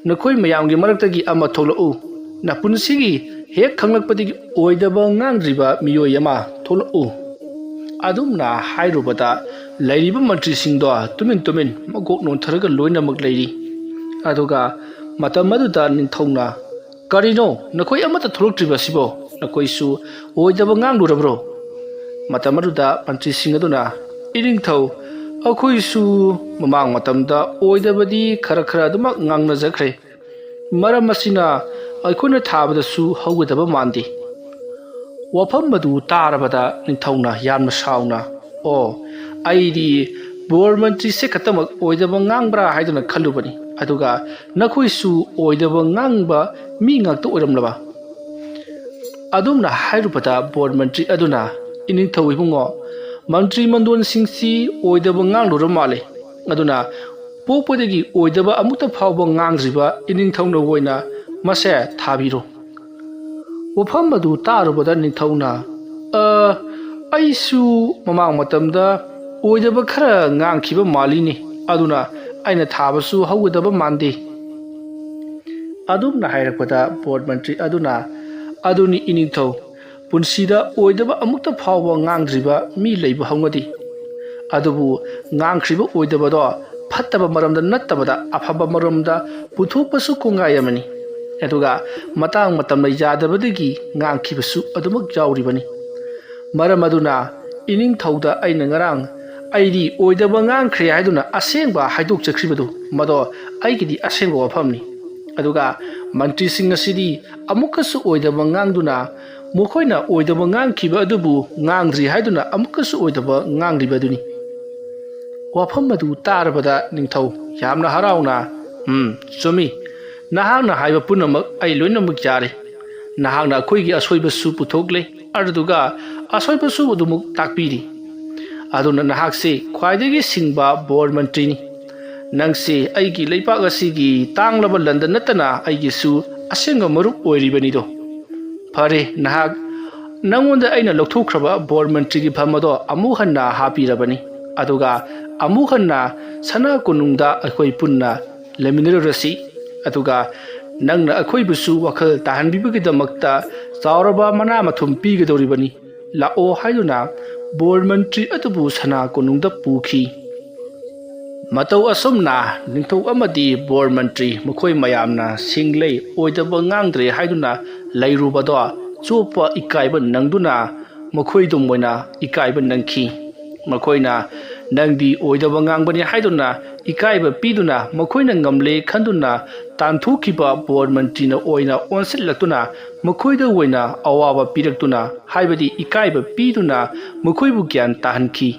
ꯅꯈꯣꯏ ꯃꯌꯥꯝꯒꯤ ꯃꯔꯛꯇꯒꯤ ꯑꯃ ꯊꯣꯛꯂꯛꯎ꯫ ꯅꯄꯨꯟꯁꯤꯒꯤ ꯍꯦꯛ ꯈꯪꯂꯛꯄꯗꯒꯤ ꯑꯣꯏꯗꯕ ꯉꯥꯡꯗ꯭ꯔꯤꯕ ꯃꯤꯑꯣꯏ ꯑꯃ ꯊꯣꯛꯂꯛꯎ꯫" ꯑꯗꯨꯝꯅ ꯍꯥꯏꯔꯨꯕꯗ ꯂꯩꯔꯤꯕ ꯃꯟꯇ꯭ꯔꯤꯁꯤꯡꯗꯣ ꯇꯨꯃꯤꯟ ꯇꯨꯃꯤꯟ ꯃꯀꯣꯛ ꯅꯣꯟꯊꯔꯒ ꯂꯣꯏꯅꯃꯛ ꯂꯩꯔꯤ꯫ ꯑꯗꯨꯒ ꯃꯇꯝ ꯑꯗꯨꯗ ꯅꯤꯡꯊꯧꯅ, "ꯀꯔꯤꯅꯣ, ꯅꯈꯣꯏ ꯑꯃꯠꯇ ꯊꯣꯛꯂꯛꯇ꯭ꯔꯤꯕꯁꯤꯕꯣ? ꯅꯈꯣꯏꯁꯨ ꯑꯣꯏꯗꯕ ꯉꯥꯡꯂꯨꯔꯕ꯭ꯔꯣ?" ꯃꯇꯝ ꯑꯗꯨꯗ ꯃꯟꯇ꯭ꯔꯤꯁꯤꯡ ꯑꯗꯨꯅ, "ꯏꯅꯤꯡꯊꯧ, ꯑꯩꯈꯣꯏꯁꯨ ꯃꯃꯥꯡ ꯃꯇꯝꯗ ꯑꯣꯏꯗꯕꯗꯤ ꯈꯔ ꯈꯔ ꯑꯗꯨꯃꯛ ꯉꯥꯡꯅꯖꯈ꯭ꯔꯦ꯫ ꯃꯔꯝ ꯑꯁꯤꯅ ꯑꯩꯈꯣꯏꯅ ꯊꯥꯕꯗꯁꯨ ꯍꯧꯒꯗꯕ ꯃꯥꯟꯗꯦ꯫ ꯋꯥꯐꯝ ꯑꯗꯨ ꯇꯥꯔꯕꯗ ꯅꯤꯡꯊꯧꯅ ꯌꯥꯝꯅ ꯁꯥꯎꯅ, "ꯑꯣ, ꯑꯩꯗꯤ ꯕꯣꯔ ꯃꯟꯇ꯭ꯔꯤꯁꯦ ꯈꯛꯇꯃꯛ ꯑꯣꯏꯗꯕ ꯉꯥꯡꯕ꯭ꯔꯥ ꯍꯥꯏꯗꯨꯅ ꯈꯜꯂꯨꯕꯅꯤ, ꯑꯗꯨꯒ ꯅꯈꯣꯏꯁꯨ ꯑꯣꯏꯗꯕ ꯉꯥꯡꯕ ꯃꯤ ꯉꯥꯛꯇ ꯑꯣꯏꯔꯝꯂꯕ?" ꯑꯗꯨꯝꯅ ꯍꯥꯏꯔꯨꯕꯗ ꯕꯣꯔ ꯃꯟꯇ꯭ꯔꯤ ꯑꯗꯨꯅ, "ꯏꯅꯤꯡꯊꯧ ꯏꯕꯨꯡꯉꯣ, ꯃꯟꯇ꯭ꯔꯤ ꯃꯟꯗꯣꯟꯁꯤꯡꯁꯤ ꯑꯣꯏꯗꯕ ꯉꯥꯡꯂꯨꯔ ꯃꯥꯜꯂꯦ, ꯑꯗꯨꯅ ꯄꯣꯛꯄꯗꯒꯤ ꯑꯣꯏꯗꯕ ꯑꯃꯨꯛꯇ ꯐꯥꯎꯕ ꯉꯥꯡꯗ꯭ꯔꯤꯕ ꯏꯅꯤꯡꯊꯧꯅ ꯑꯣꯏꯅ ꯃꯁꯦ ꯊꯥꯕꯤꯔꯣ꯫" ꯋꯥꯐꯝ ꯑꯗꯨ ꯇꯥꯔꯨꯕꯗ ꯅꯤꯡꯊꯧꯅ, "ꯑ, ꯑꯩꯁꯨ ꯃꯃꯥꯡ ꯃꯇꯝꯗ ꯑꯣꯏꯗꯕ ꯈꯔ ꯉꯥꯡꯈꯤꯕ ꯃꯥꯜꯂꯤꯅꯤ, ꯑꯗꯨꯅ ꯑꯩꯅ ꯊꯥꯕꯁꯨ ꯍꯧꯒꯗꯕ ꯃꯥꯟꯗꯦ꯫" ꯑꯗꯨꯝꯅ ꯍꯥꯏꯔꯛꯄꯗ ꯕꯣꯔ ꯃꯟꯇ꯭ꯔꯤ ꯑꯗꯨꯅ, "ꯑꯗꯨꯅꯤ ꯏꯅꯤꯡꯊꯧ, ꯄꯨꯟꯁꯤꯗ ꯑꯣꯏꯗꯕ ꯑꯃꯨꯛꯇ ꯐꯥꯎꯕ ꯉꯥꯡꯗ꯭ꯔꯤꯕ ꯃꯤ ꯂꯩꯕ ꯍꯧꯅꯗꯦ꯫ ꯑꯗꯨꯕꯨ ꯉꯥꯡꯈ꯭ꯔꯤꯕ ꯑꯣꯏꯗꯕꯗꯣ ꯐꯠꯇꯕ ꯃꯔꯝꯗ ꯅꯠꯇꯕꯗ ꯑꯐꯕ ꯃꯔꯝꯗ ꯄꯨꯊꯣꯛꯄꯁꯨ ꯀꯣꯡꯒꯥꯏ ꯑꯃꯅꯤ꯫ ꯑꯗꯨꯒ ꯃꯇꯥꯡ ꯃꯇꯝꯅ ꯌꯥꯗꯕꯗꯒꯤ ꯉꯥꯡꯈꯤꯕꯁꯨ ꯑꯗꯨꯃꯛ ꯌꯥꯎꯔꯤꯕꯅꯤ꯫ ꯃꯔꯝ ꯑꯗꯨꯅ ꯏꯅꯤꯡꯊꯧꯗ ꯑꯩꯅ ꯉꯔꯥꯡ ꯑꯩꯗꯤ ꯑꯣꯏꯗꯕ ꯉꯥꯡꯈ꯭ꯔꯦ ꯍꯥꯏꯗꯨꯅ ꯑꯁꯦꯡꯕ ꯍꯥꯏꯗꯣꯛꯆꯈ꯭ꯔꯤꯕꯗꯨ, ꯃꯗꯣ ꯑꯩꯒꯤꯗꯤ ꯑꯁꯦꯡꯕ ꯋꯥꯐꯝꯅꯤ꯫ ꯑꯗꯨꯒ ꯃꯟꯇ꯭ꯔꯤꯁꯤꯡ ꯑꯁꯤꯗꯤ ꯑꯃꯨꯛꯀꯁꯨ ꯑꯣꯏꯗꯕ ꯉꯥꯡꯗꯨꯅ, ꯃꯈꯣꯏꯅ ꯑꯣꯏꯗꯕ ꯉꯥꯡꯈꯤꯕ ꯑꯗꯨꯕꯨ ꯉꯥꯡꯗ꯭ꯔꯤ ꯍꯥꯏꯗꯨꯅ ꯑꯃꯨꯛꯀꯁꯨ ꯑꯣꯏꯗꯕ ꯉꯥꯡꯂꯤꯕ ꯑꯗꯨꯅꯤ꯫" ꯋꯥꯐꯝ ꯑꯗꯨ ꯇꯥꯔꯕꯗ ꯅꯤꯡꯊꯧ ꯌꯥꯝꯅ ꯍꯔꯥꯎꯅ, "ꯎꯝ, ꯆꯨꯝꯃꯤ꯫ ꯅꯍꯥꯛꯅ ꯍꯥꯏꯕ ꯄꯨꯝꯅꯃꯛ ꯑꯩ ꯂꯣꯏꯅꯃꯛ ꯌꯥꯔꯦ꯫ ꯅꯍꯥꯛꯅ ꯑꯩꯈꯣꯏꯒꯤ ꯑꯁꯣꯏꯕꯁꯨ ꯄꯨꯊꯣꯛꯂꯦ, ꯑꯗꯨꯗꯨꯒ ꯑꯁꯣꯏꯕꯁꯨ ꯑꯗꯨꯃꯛ ꯇꯥꯛꯄꯤꯔꯤ꯫ ꯑꯗꯨꯅ ꯅꯍꯥꯛꯁꯤ ꯈ꯭ꯋꯥꯏꯗꯒꯤ ꯁꯤꯡꯕ ꯕꯣꯔ ꯃꯟꯇ꯭ꯔꯤꯅꯤ꯫ ꯅꯪꯁꯤ ꯑꯩꯒꯤ ꯂꯩꯕꯥꯛ ꯑꯁꯤꯒꯤ ꯇꯥꯡꯂꯕ ꯂꯟꯗ ꯅꯠꯇꯅ ꯑꯩꯒꯤꯁꯨ ꯑꯁꯦꯡꯕ ꯃꯔꯨꯞ ꯑꯣꯏꯔꯤꯕꯅꯤꯗꯣ꯫ ꯐꯔꯦ, ꯅꯍꯥꯛ, ꯅꯪꯉꯣꯟꯗ ꯑꯩꯅ ꯂꯧꯊꯣꯛꯈ꯭ꯔꯕ ꯕꯣꯔ ꯃꯟꯇ꯭ꯔꯤꯒꯤ ꯐꯝ ꯑꯗꯣ ꯑꯃꯨꯛ ꯍꯟꯅ ꯍꯥꯞꯄꯤꯔꯕꯅꯤ, ꯑꯗꯨꯒ ꯑꯃꯨꯛ ꯍꯟꯅ ꯁꯅꯥ ꯀꯣꯅꯨꯡꯗ ꯑꯩꯈꯣꯏ ꯄꯨꯟꯅ ꯂꯩꯃꯤꯟꯅꯔꯨꯔꯁꯤ꯫ ꯑꯗꯨꯒ ꯅꯪꯅ ꯑꯩꯈꯣꯏꯕꯨꯁꯨ ꯋꯥꯈꯜ ꯇꯥꯍꯟꯕꯤꯕꯒꯤꯗꯃꯛꯇ ꯆꯥꯎꯔꯕ ꯃꯅꯥ ꯃꯊꯨꯝ ꯄꯤꯒꯗꯧꯔꯤꯕꯅꯤ꯫ ꯂꯥꯛꯑꯣ" ꯍꯥꯏꯗꯨꯅ ꯕꯣꯔ ꯃꯟꯇ꯭ꯔꯤ ꯑꯗꯨꯕꯨ ꯁꯅꯥ ꯀꯣꯅꯨꯡꯗ ꯄꯨꯈꯤ꯫ ꯃꯇꯧ ꯑꯁꯨꯝꯅ ꯅꯤꯡꯊꯧ ꯑꯃꯗꯤ ꯕꯣꯔ ꯃꯟꯇ꯭ꯔꯤ ꯃꯈꯣꯏ ꯃꯌꯥꯝꯅ ꯁꯤꯡꯂꯩ ꯑꯣꯏꯗꯕ ꯉꯥꯡꯗ꯭ꯔꯦ ꯍꯥꯏꯗꯨꯅ ꯂꯩꯔꯨꯕꯗꯣ ꯆꯣꯞꯄ ꯏꯀꯥꯏꯕ ꯅꯪꯗꯨꯅ ꯃꯈꯣꯏꯗꯨꯝ ꯑꯣꯏꯅ ꯏꯀꯥꯏꯕ ꯅꯪꯈꯤ꯫ ꯃꯈꯣꯏꯅ, "ꯅꯪꯗꯤ ꯑꯣꯏꯗꯕ ꯉꯥꯡꯕꯅꯤ" ꯍꯥꯏꯗꯨꯅ ꯏꯀꯥꯏꯕ ꯄꯤꯗꯨꯅ ꯃꯈꯣꯏꯅ ꯉꯝꯂꯦ ꯈꯟꯗꯨꯅ ꯇꯥꯟꯊꯣꯛꯈꯤꯕ ꯕꯣꯔ ꯃꯟꯇ꯭ꯔꯤꯅ ꯑꯣꯏꯅ ꯑꯣꯟꯁꯤꯜꯂꯛꯇꯨꯅ ꯃꯈꯣꯏꯗ ꯑꯣꯏꯅ ꯑꯋꯥꯕ ꯄꯤꯔꯛꯇꯨꯅ, ꯍꯥꯏꯕꯗꯤ ꯏꯀꯥꯏꯕ ꯄꯤꯗꯨꯅ ꯃꯈꯣꯏꯕꯨ ꯒ꯭ꯌꯥꯟ ꯇꯥꯍꯟꯈꯤ꯫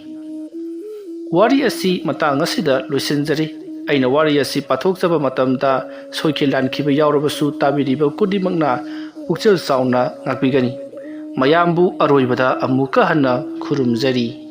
ꯋꯥꯔꯤ ꯑꯁꯤ ꯃꯇꯥꯡ ꯑꯁꯤꯗ ꯂꯣꯏꯁꯤꯟꯖꯔꯤ꯫ ꯑꯩꯅ ꯋꯥꯔꯤ ꯑꯁꯤ ꯄꯥꯊꯣꯛꯆꯕ ꯃꯇꯝꯗ ꯁꯣꯏꯈꯤꯕ ꯂꯥꯟꯈꯤꯕ ꯌꯥꯎꯔꯕꯁꯨ ꯇꯥꯕꯤꯔꯤꯕ ꯈꯨꯗꯤꯡꯃꯛꯅ ꯄꯨꯛꯆꯦꯜ ꯆꯥꯎꯅ ꯉꯥꯛꯄꯤꯒꯅꯤ꯫ ꯃꯌꯥꯝꯕꯨ ꯑꯔꯣꯏꯕꯗ ꯑꯃꯨꯛꯀ ꯍꯟꯅ ꯈꯨꯔꯨꯝꯖꯔꯤ꯫